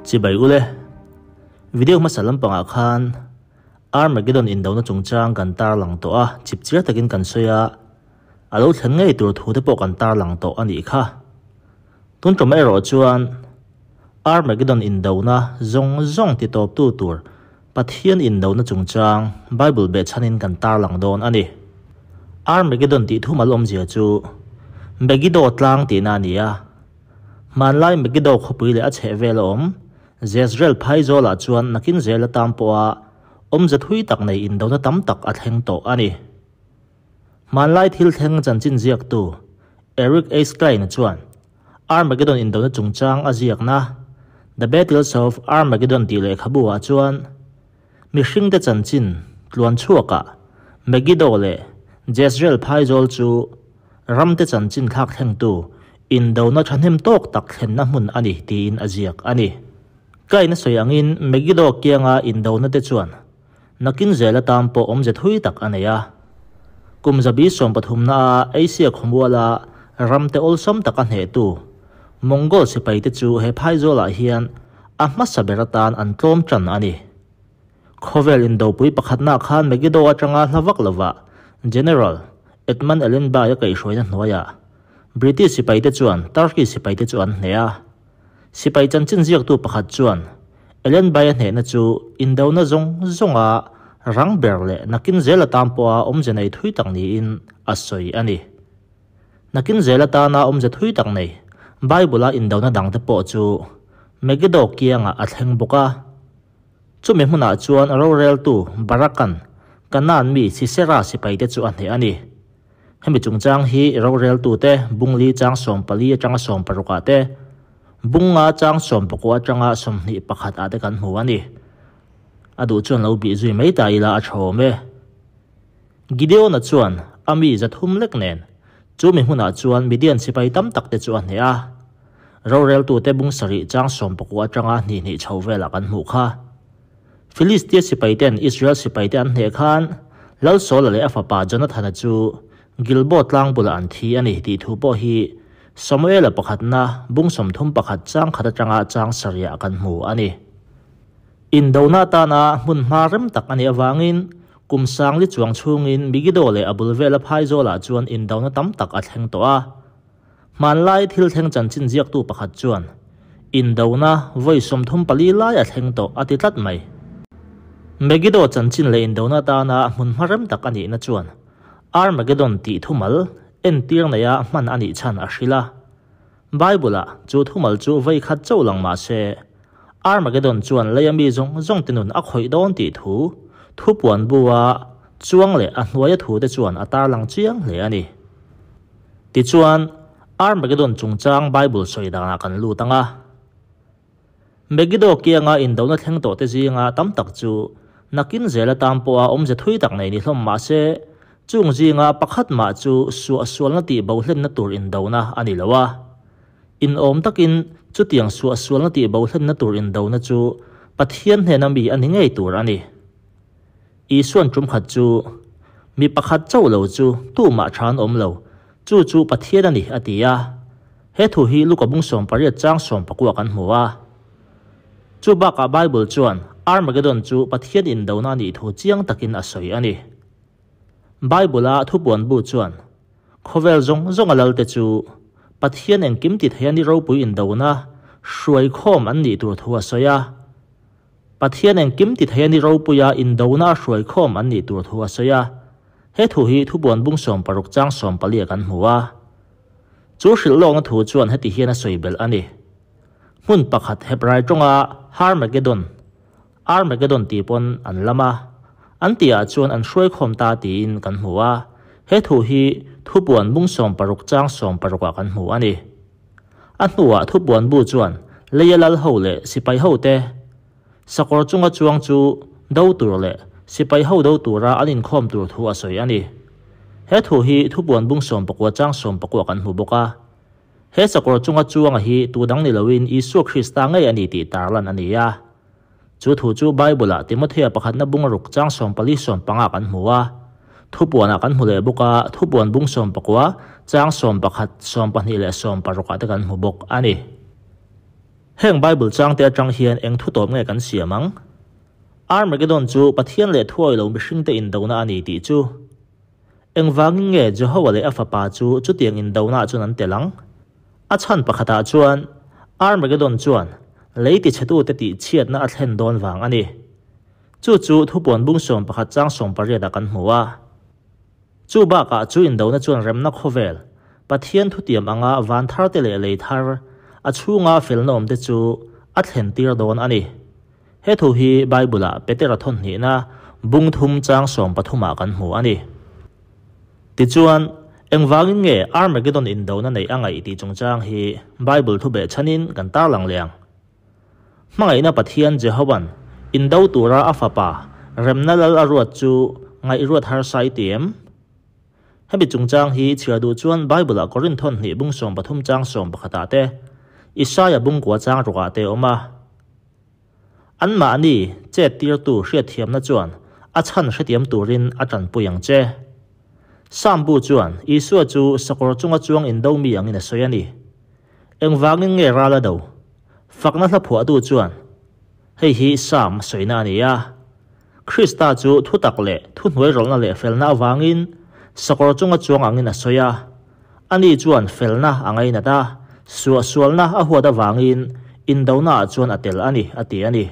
Chibai ule. Video hmasa lampangah khan Armageddon indona chungchang kan tarlang tawh a, chipchiar takin kan sawi a, a lo thlen ngei tur thu te pawh kan tarlang tawh a nih kha. Tun tum erawh chuan Armageddon indona zawng zawng titawptu tur Pathian indona chungchang Bible behchhanin kan tarlang dawn a ni. Armageddon tih thumal awmzia chu Megiddo tlang tihna a ni a. Hmanlai Megiddo khawpui leh a chhehvel a awm Jezreel phaizawlah chuan nakin zel atan pawha awmze thui tak nei indona tam tak a thleng tawh a ni. Hmanlai thil thleng chanchin ziaktu Eric A. Klein chuan Armageddon indona chungchang a ziakna The Battles of Armageddon tih lehkhabu ah chuan mihringte chanchin tluan chhuakah Megiddo leh Jezreel phaizawl chu ramte chanchin thlak thlengtu indona thahnem tawk tak thlenna hmun a ni tiin a ziak a ni. Kaina sawi angin Megiddo kianga indona te chuan Nakin zel atan pawh awmze thui tak a nei a. Kum zabi sawmpathumna a Asia khawmuala ramte awlsam taka hnehtu Mongol sipaite chu he phaizawlah hian a hmasa ber atan an tlawm tan a ni. Khawvel indopui pakhatna khan Megiddo atanga hla vak lovah General Edmund Allenby a kaihhruaina hnuaiah British sipaite chuan Turkey sipaite chu an hneh a. Sipai chanchin ziaktu pakhat chuan Allenby-a hnehna chu indona zawng zawnga rang ber leh nakin zel atan pawha awmze nei thui tak niin a sawi a ni. Nakin zel atana awmze thui tak nei Bible-a indona dangte pawh chu Megiddo kiangah a thleng bawk a. Chumi hmunah chuan roreltu Barakan Kanaan mi Sisera sipaite chu a hneh a ni. Hemi chungchang hi roreltute Bungli chang 14 atanga 16 ah te, Bunga chang 19 atanga 21 ah te kan hmu a ni. A duh chuan lo bih zui mai ta ila a tha awm e. Gideon-a chuan a mi 300 lek nen chumi hmunah chuan Midian sipai tam tak te chu a hneh a. Roreltute bung 7 chang 19 atanga 22 chho velah kan hmuh kha. Filistia sipaiten Israel sipaite an hneh khan Lal Saula leh a fapa Jonathana chu Gilboa tlang bulah an thi a ni tih thu pawh hi Samuela pakhatna bung 31 chang khat atanga chang 7 ah kan hmu a ni. Indona atana hmun hma rem tak a nih avangin kum sang li chuang chhungin Megiddo leh a bul vela phaizawlah chuan indona tam tak a thleng tawh a. Hmanlai thil thleng chanchin ziaktu pakhat chuan indona vawi 34 lai a thleng tawh a ti tlat mai. Megiddo chanchin leh indona atana hmun hma rem tak a nihna chuan Armageddon tih thumal entir neia hman a nih chhan a hrilh a. Bible-ah chu thumal chu vawi khat chauh lang mah se, Armageddon chuan leia mi zawng zawng te nun a khawih dawn tih thu thupuan bua chuang leh a hnuaia thu te chuan a tarlang chiang hle a ni. Tichuan, Armageddon chungchang Bible sawi danah kan lut ang a. Megiddo kianga indona thleng tawh te zinga tam tak chu nakin zel atan pawha awmze thui tak nei ni hlawm mah se, chung zinga pakhat mah chu suahsualna tih bohlenna tur indona a ni lo a. Inawm takin chutiang suahsualna tih bohlenna tur indona chu Pathian hnena mi a ni ngei tur a ni. Isuan tum khat chu mi pakhat chauh lo chu tumah tha an awm lo, chu chu Pathian a ni a ti a. He thu hi Luka bung 18 chang 19 kan hmu a. Chu bakah Bible chuan Armageddon chu Pathian indona a nih thu chiang takin a sawi a ni. Bible-a thupuan bu chuan khawvel zawng zawng a lalte chu Pathian engkim ti thei a ni ropui indona hruai khawm an nih tur thu a sawi a. Pathian engkim ti thei a ni ropuia indona a hruai khawm an nih tur thu a sawi a. He thu hi thupuan bung 16 chang 14 kan hmu a. Chu hrilh lawkna thu chuan heti hian a sawi belh a ni. Hmun pakhat Hebrai tawnga Armageddon, Armageddon tih pawn an lam a. An tihah chuan an hruai khawm ta tiin kan hmu a. He thu hi thupuan bung 16 chang 16 ah kan hmu a ni. A hnuah thupuan bu chuan leia lal ho leh sipai ho te sakawr chunga chuang chu do tur leh sipai ho do tura an inkhawm tur thu a sawi a ni. He thu hi thupuan bung 19 chang 19 kan hmu bawk a. He sakawr chunga chuanga hi tu dang ni loin Isua Krista ngei a ni tih tarlan a ni a. Chu thu chu Bible-ah Timothea pakhatna bung ruk chang 14 15 kan hmu a. Thupuanah kan hmu leh bawk a, thupuan bung 19 chang 11 12 leh 16 ah te kan hmu bawk a ni. Heng Bible changte atang hian eng thu tawp nge kan siam ang? Armageddon chu Pathian leh thuawih lo mihringte indona a ni tih chu. Engvangin nge Jehovah leh a Fapa chu chutiang indonaah chuan an tel ang? A chhan pakhatah chuan, Armageddon chuan lei tichhetute tihchhiatna a thlen dawn vang a ni. Chu chu thupuan bung 11 chang 18 ah kan hmu a. Chu bakah chu indona chuan remna khawvel, Pathian thutiam anga van tharte leh lei thar, a chhunga felna awmte chu a thlentir dawn a ni. He thu hi Bible-ah Petera thawnhnihna bung thum chang 13 ah kan hmu a ni. Tichuan, engvangin nge Armageddon indona neih a ngaih tih chungchang hi Bible thu behchhanin kan tarlang leh ang. Hmangaihna Pathian Jehova'n indo tura a Fapa remna lal a ruat chu ngaihruat harsa i ti em? Hemi chungchang hi chhiar duh chuan Bible-ah Korinth thawnhnih bung 13 chang 11 ah te, Isaia bung kua chang ruk ah te a awm a. Anmahni chet tirtu hriatthiamna chuan a chhan hretiam turin a tanpui ang che. Sam bu chuan Isua chu sakawr chunga chuang indo mi angin a sawi a ni. Engvangin nge ral a do? Fakna hla phuahtu chuan, Hei hi Sam sawina a ni a. Krista chu thutak leh thuhnuairawlhna leh felna avangin sakawr chunga chuang angin a sawi a. Ani chuan felna a ngainat a, suahsualna a huat avangin indonaah chuan a tel a ni, a ti a ni.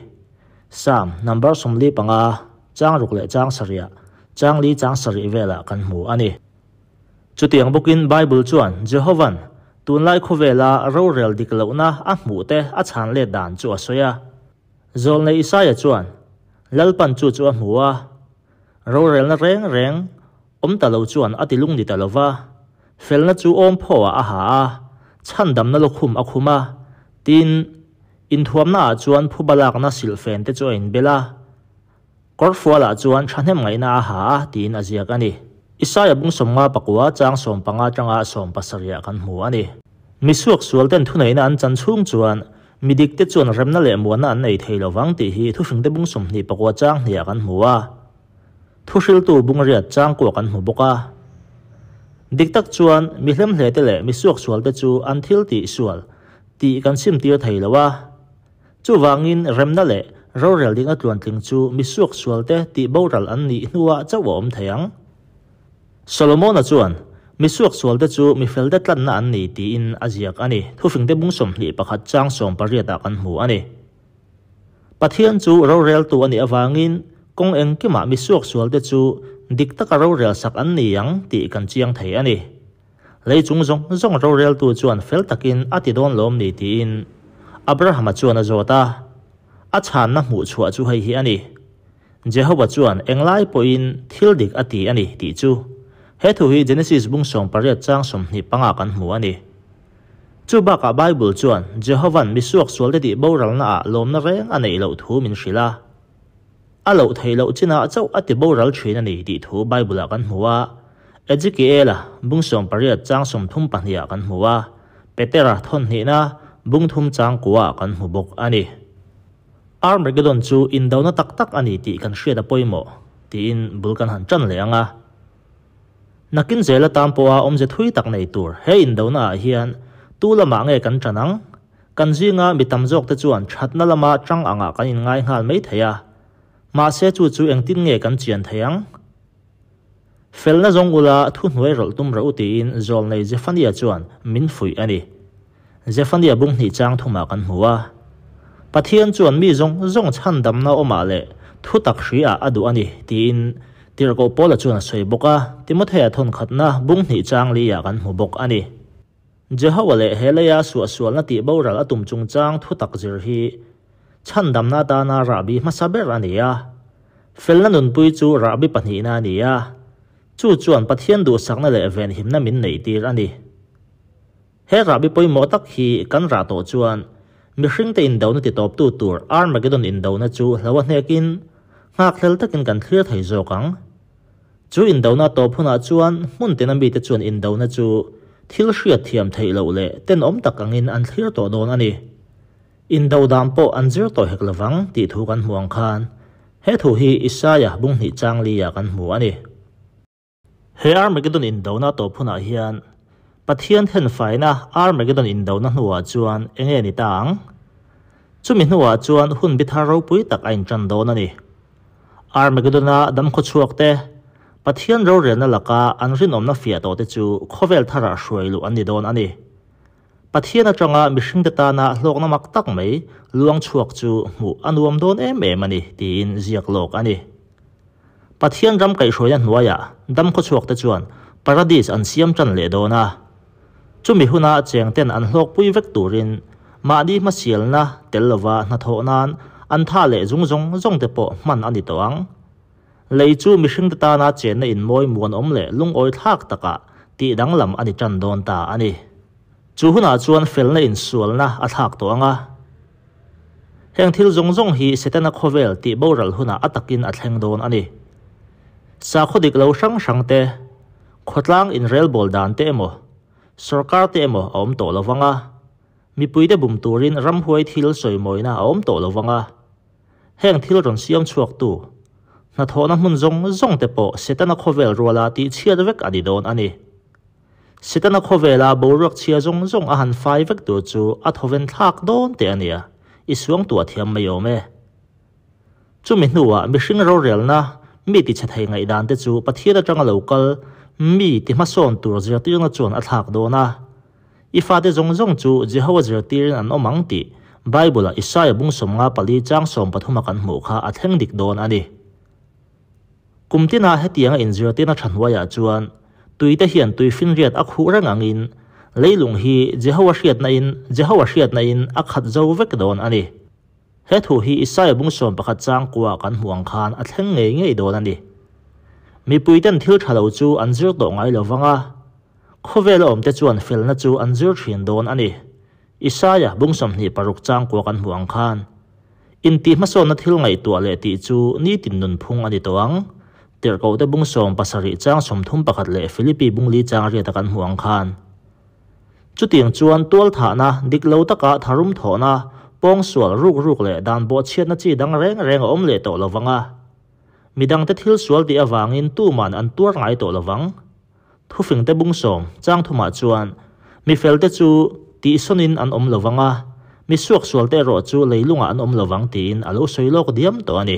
Sam number 45, chang ruk leh chang sarihah, chang li chang sarih velah kan hmu a ni. Chutiang bawkin Bible chuan Jehova'n tunlai khawvela rorel dik lohna a hmuhte a chhan let dan chu a sawi a. Zawlnei Isaia chuan Lalpan chu chu a hmu a, rorelna reng reng awm ta lo chuan a ti lungni ta lo va, felna chu awm phawhah a ha a, chhandamna lukhum a khum a, tin, inthuamnaah chuan phuba lakna silhfen te chu a inbel a. Kawrfualah chuan thahnem ngaihna a ha a tiin a ziak a ni. Isaia bung 54 chang 15 atanga 70 ah kan hmu a ni. Misuak sual ten thuneihna an chan chhung chuan mi dik te chuan remna leh muanna an nei thei lovang tih hi thuhringte bung 29 chang hniah kan hmu a. Thuhriltu bung riat chang kuah kan hmu bawk a. Dik tak chuan mi hlemhle te leh misuak sual te chu an thil tih sual tih kan simtir thei lo a. Chuvangin remna leh rorel dikna tluantling chu mi suaksualte tih boral an nih hnuah chauh a awm thei ang. Solomona chuan, Mi suaksualte chu mi felte tlanna an ni tiin a ziak a ni. Thufingte bung 21 chang 18 ah kan hmu a ni. Pathian chu roreltu a nih avangin kawng engkimah mi suaksualte chu dik taka rorel sak an ni ang tih kan chiang thei a ni. Lei chung zawng zawng roreltu chuan fel takin a ti dawn lawm ni tiin Abrahama chuan a zawt a. A chhanna hmuh chhuah chu hei hi a ni, Jehova chuan englai pawhin thil dik a ti a ni tih chu. He thu hi Genesis bung 18 chang 25 kan hmu a ni. Chu bakah Bible chuan Jehova'n misuak sualte tih boralnaah lawmna reng a neih loh thu min hrilh a. A loh theih loh chinah chauh a ti boral thin a ni tih thu Bible-ah kan hmu a. Ezekiel-a bung 18 chang 32 ah kan hmu a, Petera thawnhnihna bung thum chang kuaah kan hmu bawk a ni. Armageddon chu indona tak tak a ni tih kan hriat a pawimawh tiin bul kan han tan leh ang a. Nakin zela tan pawha awmze thui tak nei tur he indonaah hian tu lamah nge kan tan ang? Kan zinga mi tam zawkte chuan thatna lama tang angah kan inngai nghal mai thei a, mahse chu chu engtin nge kan chian thei ang? Felna zawng ula thu hnuai rawlh tum rawh u tiin zawlnei Zephaniah chuan min fuih a ni. Zephaniah bung hnih chang thumah kan hmu a. Pathian chuan mi zawng zawng chhandamna awmah leh thu tak hriah a duh a ni tiin Tirhkoh Paula chuan a sawi bawk a, Timothea thawnkhatna bung hnih chang liah kan hmu bawk a ni. Jehovah leh he leia suahsualna tih boral a tum chungchang thutak zir hi chhandamna atana rahbi hmasa ber a ni a. Felna nunpui chu rahbi pahnihna a ni a, chu chuan Pathian duhsakna leh venhimna min neihtir a ni. He rahbi pawimawh tak hi kan rah tawh chuan mihringte indona titawptu tur Armageddon indona chu hlo a hnekin nghakhlel takin kan thlir thei zawk ang. Chu indona tawp hunah chuan hmun tina mite chuan indona chu thil hriat thiam theih loh leh tenawm tak angin an thlir tawh dawn a ni. Indo dan pawh an zir tawh hek lovang tih thu kan hmu ang khan he thu hi Isaia bung hnih chang liah kan hmu a ni. He Armageddon indona tawp hunah hian Pathian thenfaina Armageddon indona hnuah chuan enge ni ta ang? Chumi hnuah chuan hun bi thar ropui tak a inṭan dawn a ni. Armageddon-a damkhawchhuakte, Pathian rorelna laka an rinawmna fiah tawhte chu khawvel tharah hruai luh an ni dawn a ni. Pathian atanga mihringte tana hlawkna mak tak mai luang chhuak chu hmuh a nuam dawn em em a ni tiin ziak lawk a ni. Pathian ram kaihhruaina hnuaiah damkhawchhuakte chuan Paradis an siam tan leh dawn a. Chumi huna chengten an hlawkpui vek turin mahni hmasialna tel lova hnathawh nan an tha leh zung zawng zawngte pawh hman a ni tawh ang. Lei chu mihringte tana chenna inmawi muanawm leh lungawi thlak takah tih danglam a ni tan dawn ta a ni. Chu hunah chuan felna insualna a thlak tawh ang a. Heng thil zawng zawng hi Setana khawvel tih boral hunah a takin a thleng dawn a ni. Sakhaw dik lo hrang hrang te, khawtlang inrelbawl dan te emaw, sorkar te emaw a awm tawh lo vang a, mipuite bum turin ramhuai thil sawimawina a awm tawh lo vang a. Heng thil rawn siam chhuaktu, hnathawhna hmun zawng zawng te pawh Setana khawvel ruala tihchhiat vek a ni dawn a ni. Setana khawvela boruak chhia zawng zawng a han fai vek tur chu a thawven thlak dawn teh a nia, i suangtuah thiam mai awm e. Chumi hnuah mihring rorelna mi tichhe thei ngaihdan te chu Pathian atanga lo kal mi ti hmasawn tur zirtirna chuan a thlak dawn a. I fate zawng zawng chu Jehovah zirtirin an awm ang tih Bible-a Isaia bung 54 chang 13 a kan hmuh kha a thleng dik dawn a ni. Kum tina hetianga inzirtirna tha hnuaiah chuan tuite hian tuifinriat a khuh reng angin leilung hi Jehovah hriatna in Jehovah hriatna in a khat zo vek dawn a ni. He thu hi Isaia bung 11 chang kuah kan hmuh ang khan a thleng ngei ngei dawn a ni. Mipuiten thil tha lo chu an zir tawh ngai lo vang a, khawvela awmte chuan felna chu an zir thin dawn a ni. Isaia bung 26 chang kuah kan hmuh ang khan intih hmasawnna thil ngaihtuah leh tih chu nitin nunphung a ni tawh ang. Tirhkohte bung 70 chang 31 leh Philippi bung 4 chang riata kan hmuh ang khan. Chutiang chuan tual thahna dik lo taka tharum thawhna pawng sual ruk ruk leh dan bawh chhiatna chi dang reng reng a awm leh tawh lo vang a. Midangte thil sual tih avangin tuman an tuar ngai tawh lo vang. Thufingte bung 10 chang thumah chuan mifelte chu tihsawnin an awm lo vang a, mi suak sualte erawh chu leilungah an awm lo vang tiin a lo sawi lawk diam tawh a ni.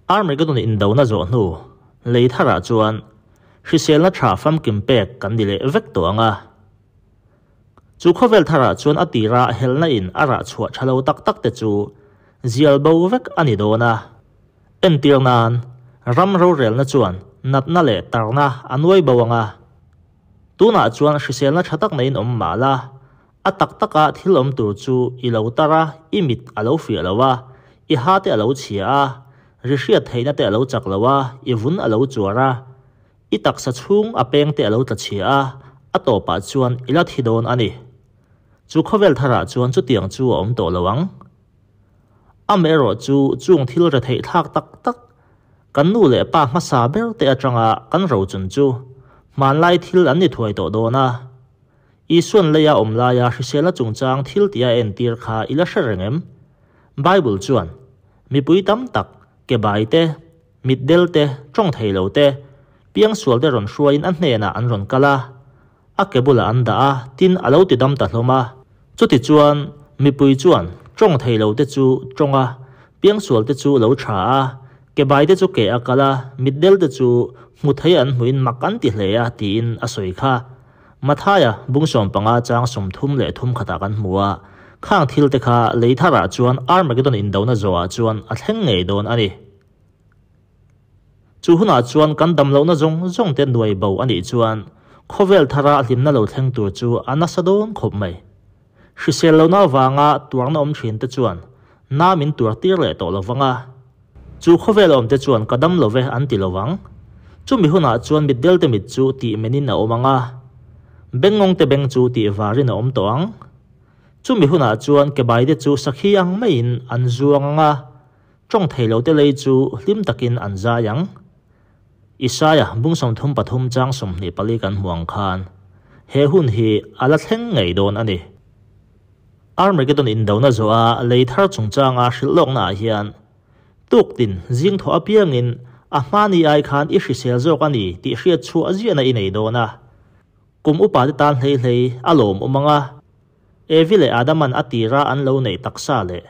Armageddon indona zawh hnu lei tharah chuan hriselna tha famkim pek kan ni leh vek tawh ang a. Chu khawvel tharah chuan a tira helna in a rah chhuah tha lo tak tak te chu zial bo vek a ni dawn a. Entir nan ram rorelna chuan natna leh tarna a nuai bo ang a. Tunah chuan hriselna tha tak neiin awm mah la, a tak taka thil awm tur chu i lo tar a, i mit a lo fiah lo a, i ha te a lo chhia a, ri hriat theihna te a lo chak lo a, i vun a lo chuar a, i taksa chhung a peng te a lo tla chhia a, a tawpah chuan i la thi dawn a ni. Chu khawvel tharah chuan chutiang chu a awm tawh lo ang. Amaherawh chu chung thil re theih thlak tak tak kan nu leh pa hmasa ber te atanga kan rochun chu hmanlai thil an ni thuai tawh dawn a. Isuan leia awm laia hriselna chungchang thil tia entir kha i la hre reng em? Bible chuan mipui tam tak ke bai te, mitdel te, tawng thei lo te, piang sual te rawn hruaiin a hnenah an rawn kal a, a ke bulah an dah a, tin a lo ti dam ta hlawm a. Chuti chuan mipui chuan tawng thei lo te chu tawng a, piang sual te chu lo tha a, ke bai te chu ke a kal a, mitdel te chu hmu thei an hmuin mak an ti hle a tiin a sawi kha. Mathaia bung 15 chang 33 khatah kan hmu a, khang thil te kha lei tharah chuan Armageddon indona zawhah chuan a thleng ngei dawn a ni. Chu hunah chuan kan dam lohna zawng zawng te nuai bo a nih chuan khawvel thara hlimna lo thleng tur chu a nasa dawn khawp mai. Hrisel lohna avanga tuarna awm thin te chuan na min tuar tir leh tawh lo vang a. Chu khawvel awm te chuan ka dam lo ve an ti lo vang. Chumi hunah chuan mitdel te mit chu tih menin a awm ang a. Bengngawng te beng chu tih varin a awm tawh ang. Chumi hunah chuan ke bai te chu sakhi ang maiin an zuang ang a. Tawng thei lo te lei chu hlim takin an zai ang. Isaia bung 33 chang 24 kan hmu ang khan he hun hi a la thleng ngei dawn a ni. Armageddon indona zawha lei thar chungchanga hrilh lawkna ah hian tuktin zing thaw apiangin a hmani ai khan i hrisel zawk a ni tih hriat chhuah ziahna i nei dawn a. Kum upa te tan hlei hlei a lawm awm ang a. Evi leh Adaman a tira an lo neih taksa leh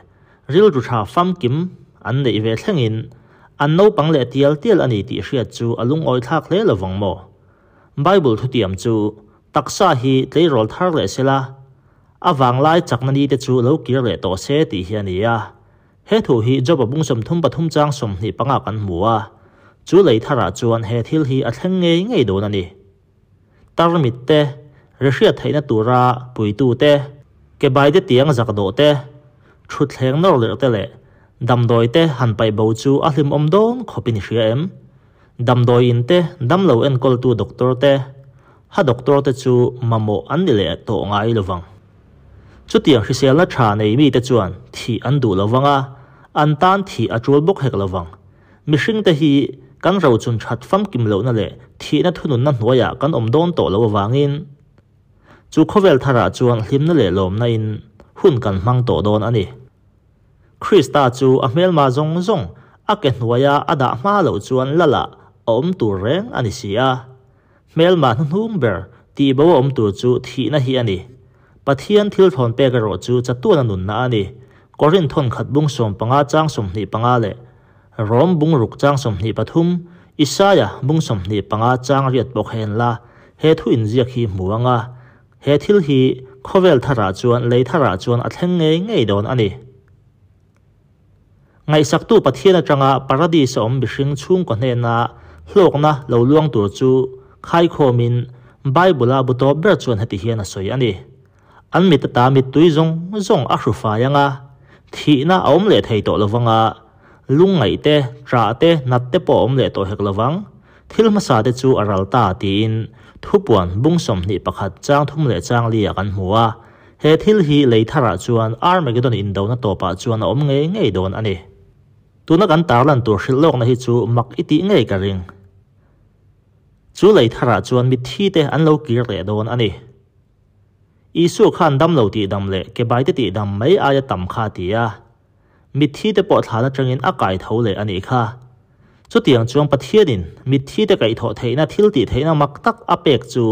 rilru tha famkim an neih ve thlengin an naupang leh tial tial a ni tih hriat chu a lungawi thlak hle lovang maw? Bible thutiam chu taksa hi tleirawl thar leh sela, a vanglai chakna ni te chu lo kir leh tawh se tih hi a ni a. He thu hi Job-a bung 33 chang 25 kan hmu a, chu lei tharah chuan he thil hi a thleng ngei ngei dawn a ni. Tarmit te, ri hriat theihna tura puitu te, ke bai te tiang zak dawh te, thutthleng nawr lerh te leh damdawi te han paih bo chu a hlimawm dawn khawpin i hria em? Damdawi in te, damlo enkawltu doctor te, ha doctor te chu mamawh an ni leh tawh ngai lovang. Chutiang hriselna tha nei mite chuan thih an duh lovang a, an tan thih a tul bawk hek lovang. Mihringte hi kan rochun that famkim lohna leh thihna thununna hnuaiah kan awm dawn tawh lo avangin chu khawvel tharah chuan hlimna leh lawmna in hun kan hmang tawh dawn a ni. Krista chu a hmelma zawng zawng a ke hnuaia a dah hma loh chuan lalah a awm tur reng a ni si a. Hmelma hnuhnung ber tihbo a awm tur chu thihna hi a ni. Pathian thil thawn pek erawh chu chatuana nunna a ni. Korinth thawnkhat bung 15 chang 25 leh Rom bung ruk chang 23, Isaia bung 25 chang riat pawh kha en la, he thu inziak hi hmu ang a. He thil hi khawvel tharah chuan lei tharah chuan a thleng ngei ngei dawn a ni. Ngaihsaktu Pathian atanga Paradis a awm mihring chhungkaw hnena hlawkna lo luang tur chu khaikhawmin Bible-a bu tawp ber chuan heti hian a sawi a ni. An mit ata mittui zawng zawng a hru fai ang a, thihna a awm leh thei tawh lovang a, lungngaih te, ṭah te, nat te pawh a awm leh tawh hek lovang. Thil hmasa te chu a ral ta tiin thupuan bung 21 chang thum leh chang li ah kan hmu a. He thil hi lei tharah chuan Armageddon indona tawpah chuan a awm ngei ngei dawn a ni. Tuna kan tarlan tur hrilh lawkna hi chu mak i tih ngei ka ring. Chu lei tharah chuan mitthi te an lo kir leh dawn a ni. Isua khan dam lo tih dam leh ke bai te tih dam mai aia tam kha a ti a. Mitthi te pawh thlan atangin a kai tho leh a nih kha. Chutiang chuan Pathianin mitthi te kaihthawh theihna thil tih theihna mak tak a pek chu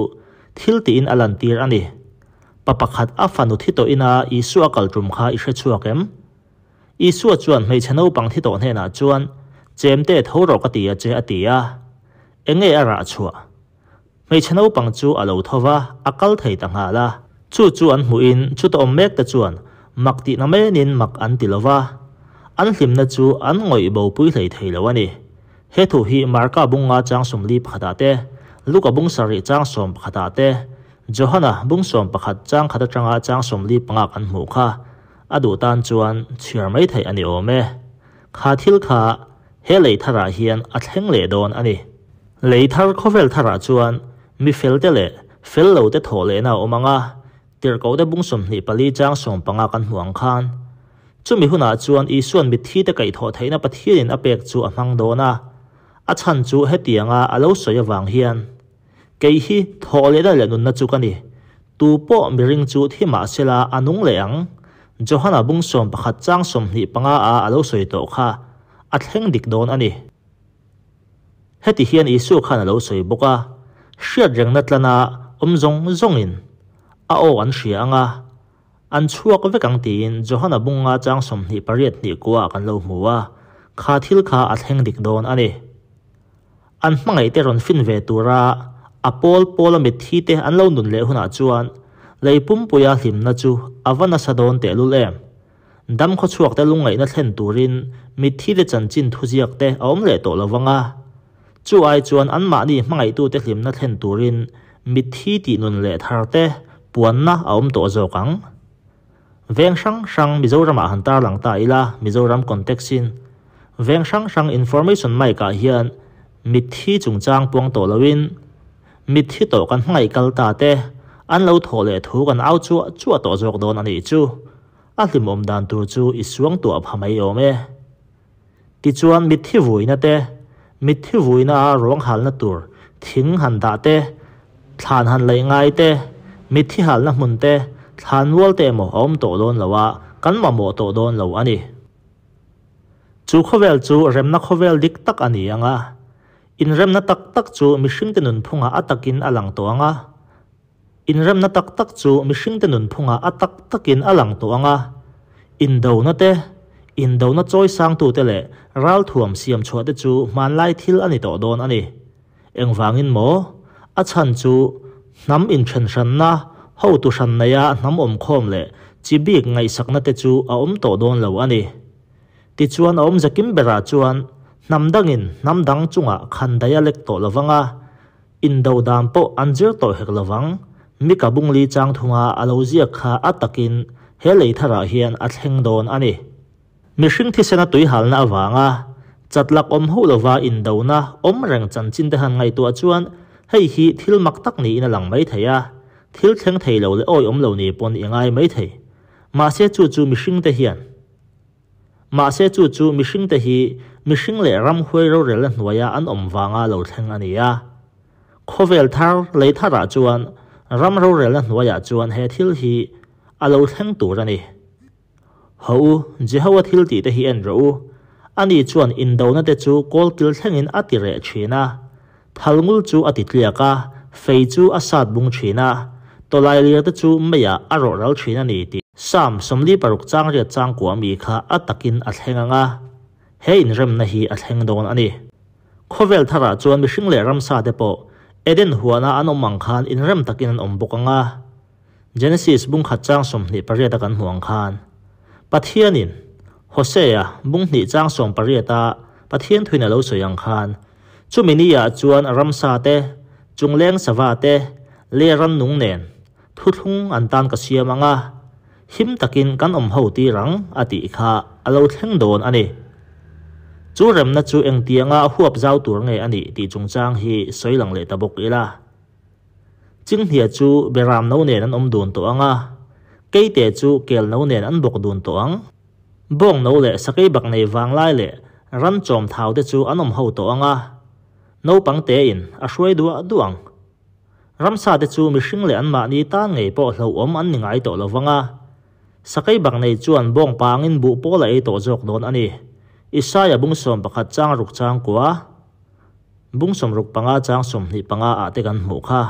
thil tiin a lantir a ni. Pa pakhat a fanu thi tawh ina Isua a kal tum kha i hre chhuak em? Isua chuan hmeichhe naupang thi tawh hnenah chuan, Chemte tho rawh ka ti a che a ti a. Enge a rah chhuah? Hmeichhe naupang chu a lo tho va, a kal thei ta nghal a. Chu chu an hmuhin chuta awm mek te chuan mak tihna menin mak an ti lo va, an hlimna chu an ngawih bo pui hlei thei lo a ni. He thu hi Marka bung nga chang 41 ah te, Luka bung sarih chang 11 ah te, Johana bung 11 chang khat atanga chang 45 kan hmuh kha a duh tan chuan chhiar mai theih a ni awm e. Kha thil kha he lei tharah hian a thleng leh dawn a ni. Lei thar khawvel tharah chuan mi felte leh fel lote thawh lehna a awm ang a, tirhkohte bung 24 chang 15 kan hmuh ang khan. Chumi hunah chuan Isuan mitthite kaihthawh theihna Pathianin a pek chu a hmang dawn a, a chhan chu hetianga a lo sawi avang hian, Kei hi thawh lehna leh nunna chu ka ni. Tu pawh miring chu thi mah sela a nung leh ang. Johana bung 11 chang 25 a a lo sawi tawh kha a thleng dik dawn a ni. Heti hian Isua khan a lo sawi bawk a, hriat rengna tlana awm zawng zawngin a aw an hria ang a, an chhuak vek ang tiin Johana bunga chang 28 hnih kuaah kan lo hmu a, kha thil kha a thleng dik dawn a ni. An hmangaihte rawn fin ve tura a pawl pawla mitthi te an lo nun leh hunah chuan lei pumpuia hlimna chu a va nasa dawn tehlul em? Dam khawchhuak te lungngaihna thlen turin mitthi te chanchin thuziak te a awm leh tawh lo vang a. Chu ai chuan anmahni hmangaihtute hlimna thlen turin mitthi tih nun leh thar te puanna a awm tawh zawk ang. Veng hrang hrang Mizoramah han tarlang ta ila, Mizoram context-in veng hrang hrang information mic ah hian mitthi chungchang puang tawh loin mitthi tawh kan hmangaih kal ta te an lo thawh leh thu kan au chuah chuah tawh zawk dawn a nih chu. A hlimawm dan tur chu i suang tuah pha mai awm e. Tichuan mitthi vuina te, mitthi vuina a ruang halna tur thing han dah te, thlan han laih ngai te, mitthi halna hmun te, thlan mual te emaw a awm tawh dawn lo a, kan mamawh tawh dawn lo a ni. Chu khawvel chu remna khawvel dik tak a ni ang a, inremna tak tak chu mihringte nunphungah a takin a lang tawh ang a. Inremna tak tak chu mihringte nunphungah a tak takin a lang tawh ang a, indona te, indona chawisangtute leh ralthuam siam chhuah te chu hmanlai thil a ni tawh dawn a ni. Engvangin maw? A chhan chu hnam inthenhranna, hotu hran neia hnam awmkhawm leh chi bik ngaihsakna te chu a awm tawh dawn lo a ni. Tichuan a awmze kim berah chuan hnam dangin hnam dang chungah khandai a lek tawh lovang a, Indo dan pawh an zir tawh hek lovang, Mika Bungli chang thunga a lo ziak kha a takin he lei tharah hian a thleng dawn a ni. Mihring thisena tuihalna avanga chatlak awm hauh lova indona awm reng chanchin te han ngaihtuah chuan hei hi thil mak tak niin a lang mai thei a, thil thleng thei lo leh awi awm lo ni pawn i ngai mai thei. Mahse chu chu mihringte hian. Mahse chu chu mihringte hi mihring leh ramhuai rorelna hnuaia an awm vanga lo thleng a ni a. Khawvel thar lei tharah chuan ram rorelna hnuaiah chuan he thil hi a lo thleng tur a ni. Haw u, Jehowa thil tihte hi en rawh u. Ani chuan indona te chu kawlkil thlengin a ti reh thin a. Thalngul chu a ti tliak a, fei chu a sat bung thin a, tawlailir te chu meiah a rawh ral thin a ni tih Sam 46 chang riat chang kua mi kha a takin a thleng ang a, he inremna hi a thleng dawn a ni. Khawvel tharah chuan mihring leh ramsa te pawh Eden huana an awm ang khan inrem takin an awm bawk ang a, Genesis bung khat chang 28 a kan hmuh ang khan, Pathianin Hosea bung hnih chang 18 a Pathian thuin a lo sawi ang khan, Chumi ni ah chuan ramsa te, chungleng sava te, leh rannung nen thuthlung an tan ka siam ang a, him takin kan awm ho tir ang a tih kha a lo thleng dawn a ni. Chu remna chu engtianga huap zau tur nge a nih tih chungchang hi sawi lang leh ta bawk ila. Chinghnia chu beram no nen an awm dun tawh ang a, keite chu kel no nen an bawk dun tawh ang. Bawng no leh sakei bak nei vanglai leh ran chawm thau te chu an awm ho tawh ang a, naupang tein a hruai duah duah ang. Ramsa te chu mihring leh anmahni tan ngei pawh hlauhawm an ni ngai tawh lo vang a, sakei bak nei chuan bawng pangin buh pawl a ei tawh zawk dawn a ni. Isaia bung 11 chang ruk chang kua, bung 65 chang 25 ah te kan hmuh kha.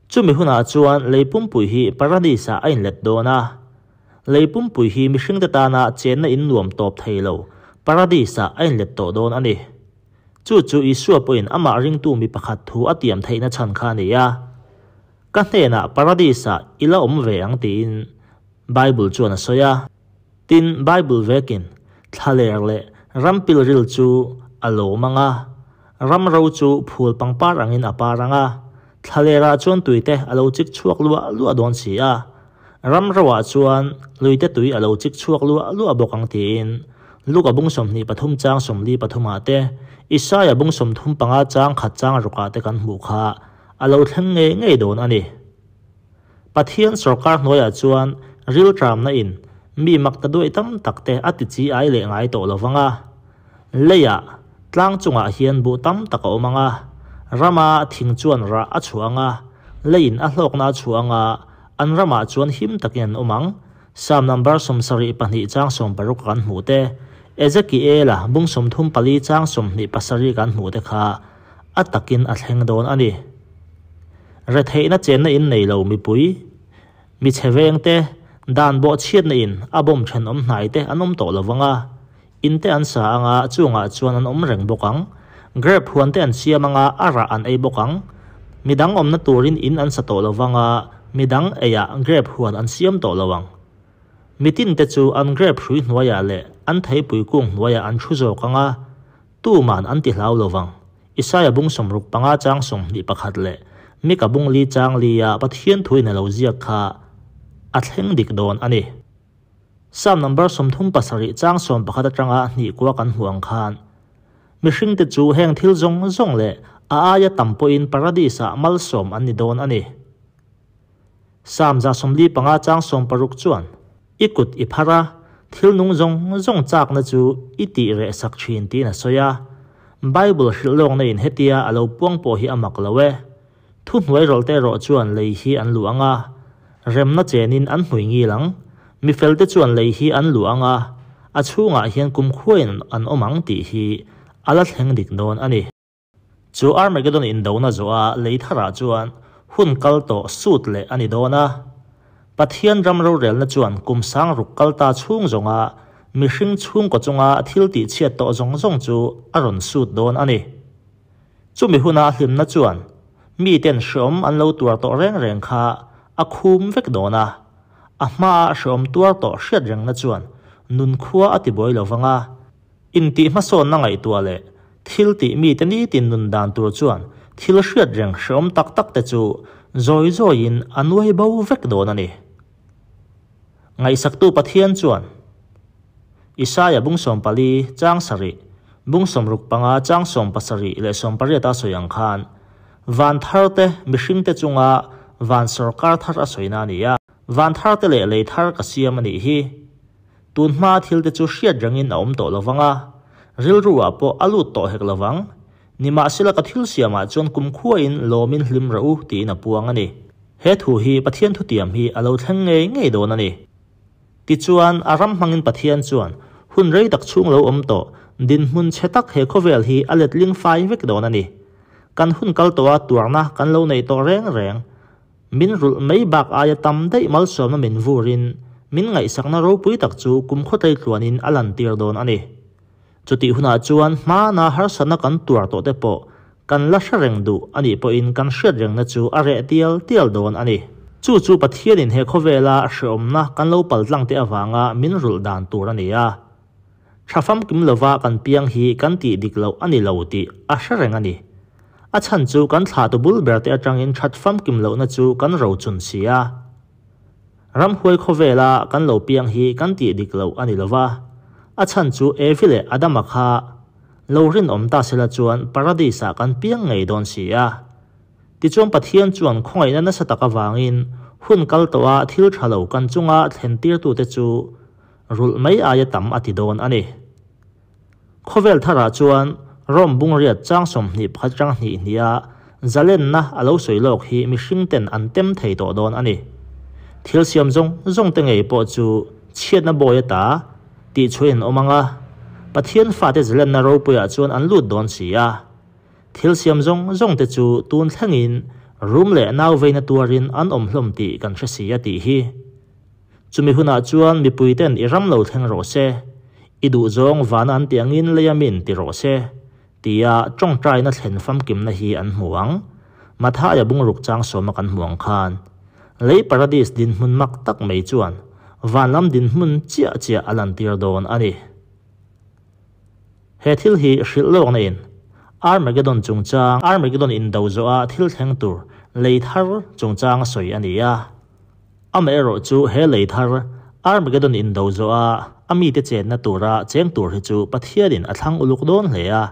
Chumi hunah chuan lei pumpui hi paradis ah a inlet dawn a. Lei pumpui hi mihringte tana chenna in nuam tawp thei lo, Paradis-ah a inlet tawh dawn a ni. Chu chu Isua pawhin amah ringtu mi pakhat thu a tiam theihna chhan kha a ni a. Ka hnenah Paradis-ah i la awm ve ang tiin Bible chuan a sawi a. Tin, Bible vekin thlaler leh ram pilril chu a lawm ang a, ram ro chu phul pangpar angin a par ang a, thlalerah chuan tuite a lo chik chhuak luah luah dawn si a. Ram roah chuan luite tui a lo chik chhuak luah luah bawk ang tiin Luka bung 23 chang 43 ah te, Isaia bung 35 chang khat chang rukah te kan hmuh kha a lo thleng ngei ngei dawn a ni. Pathian sawrkar hnuaiah chuan rilṭamna in mi mak ta duai tam tak te a ti chi ai leh ngai tawh lo vang a. Leiah tlang chungah hian buh tam tak a awm ang a, rama thing chuan rah a chhuah ang a, leiin a hlawkna a chhuah ang a, An ramah chuan him takin an awm ang. Psalm number 72 chang 60 kan hmuh te, Ezekiela bung 34 chang 27 kan hmuh te kha a takin a thleng dawn a ni. Retheihna chenna in nei lo mipui, mi chhe veng te, dan bawhchhiatna in a bawm thenawm hnai te an awm tawh lo vang a, in te an sa ang a, chungah chuan an awm reng bawk ang. Grape huan te an siam ang a, a rah an ei bawk ang. Midang awmna turin in an sa tawh lo vang a, midang eiah grape huan an siam tawh lo ang. Mitin te chu an grape hrui hnuaiah leh an theipui kung hnuaiah an thu zawk ang a, tuman an ti hlau lo vang. Isaia bung 65 chang 21 leh Mika bung li chang lia Pathian thuin a lo ziak kha a thleng dik dawn a ni. Psalm number 37 chang 11 atanga hnih kua kan hmuh ang khan, mihringte chu heng thil zawng zawng leh a aia tam pawhin paradis-ah malsawm an ni dawn a ni. Psalm 145 chang 60 chuan, I kut i phar a, thil nung zawng zawng chakna chu i tih reh sak thin tiin a sawi a. Bible hrilh lawkna in hetia a lo puang pawh hi a mak lo e. Thu hnuai rawlh te erawh chuan lei hi an luh ang a, remna chenin an hmui ngil ang. Mi felte chuan lei hi an luh ang a, a chhungah hian kumkhuain an awm ang tih hi a la thleng dik dawn a ni. Chu Armageddon indona zawha lei tharah chuan hun kal tawh sut leh a ni dawn a. Pathian ram rorelna chuan kum sang ruk kal ta chhung zawnga mihring chhungkaw chunga thil tihchhiat tawh zawng zawng chu a rawn sut dawn a ni. Chumi huna hlimna chuan miten hreawm an lo tuar tawh reng reng kha a khum vek dawn a, a hmaa hreawm tuar tawh hriat rengna chuan nunkhua a tibuai lo vang a. Intih hmasawnna ngaihtuah leh thil tih mite nitin nun dan tur chuan thil hriat reng hreawm tak tak te chu zawi zawiin a nuai bo vek dawn a ni. Ngaihsaktu Pathian chuan Isaia bung 14 chang 7, bung 65 chang 70 leh 80 a sawi ang khan van thar te mihring te chunga van sawrkar thar a sawina a ni a. Van thar te leh lei thar ka siam a nih hi. Tun hma thil te chu hriat rengin a awm tawh lo vang a, rilru ah pawh a lut tawh hek lo vang. Nimahsela ka thil siamah chuan kumkhuain lawmin hlim rawh u tiin a puang a ni. He thu hi Pathian thutiam hi a lo thleng ngei ngei dawn a ni. Tichuan, a ram hmangin Pathian chuan hun rei tak chhung lo awm tawh dinhmun chhe tak he khawvel hi a letling fai vek dawn a ni. Kan hun kal tawha tuarna kan lo neih tawh reng reng. Min rulh mai bak aia tam daih malsawmna min vurin min ngaihsakna ropui tak chu kum khawtlei tluanin a lantir dawn a ni. Chutih hunah chuan hmana harsatna kan tuar tawh te pawh kan la hre reng duh a nih pawhin kan hriat rengna chu a reh tial tial dawn a ni. Chu chu Pathianin he khawvela hreawmna kan lo paltlang te avanga min rulh dan tur a ni a. Tha famkim lova kan piang hi kan tih dik loh a ni lo tih a hre reng a ni. A chhan chu kan thlahtu bul ber te atangin that famkim lohna chu kan rochun si a. Ramhuai khawvela kan lo piang hi kan tih dik loh a ni lova. A chhan chu Evi leh Adama kha lo rinawm ta sela chuan Paradis ah kan piang ngei dawn si a. Tichuan Pathian chuan khawngaihna nasa tak avangin hun kal tawha thil tha lo kan chunga thlen tirtute chu rulh mai aia tam a ti dawn a ni. Khawvel tharah chuan Rome bungriat chang 21 atang hnih hniha zalenna a lo sawi lawk hi mihring ten an tem thei tawh dawn a ni. Thil siam zawng zawng te ngei pawh chu chhiatna bawi ata tih chhuahin an awm ang a, Pathian fate zalenna ropuiah chuan an lut dawn si a. Thil siam zawng zawng te chu tun thlengin rum leh nau veina tuarin an awm hlawm tih kan hre si a tih hi. Chumi hunah chuan mipui ten i ram lo thleng rawh se, i duhzawng vana an tih angin lei a min ti rawh se, tia tawngtaina thlen famkimna hi an hmu ang. Mathaia bungruk chang sawma kan hmu ang khan, lei paradis dinhmun mak tak mai chuan van lam dinhmun chiah chiah a lantir dawn a ni. He thil hi hrilh lawkna in Armageddon chungchang, Armageddon indo zawha thil thleng tur lei thar chungchang a sawi a ni a. Amaherawh chu he lei thar Armageddon indo zawha a mite chenna tura cheng tur hi chu Pathianin a thlang uluk dawn hle a.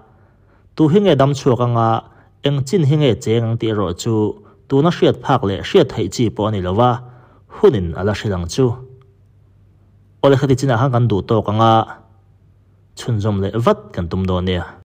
Tu hi nge dam chhuak anga eng chin hi nge cheng ang tih erawh chu tuna hriat phak leh hriat theih chi pawh a ni lova, hunin a la hrilh ang chu. Awle khati chinah khan kan duh tawk anga chhunzawm leh vat kan tum dawn nia.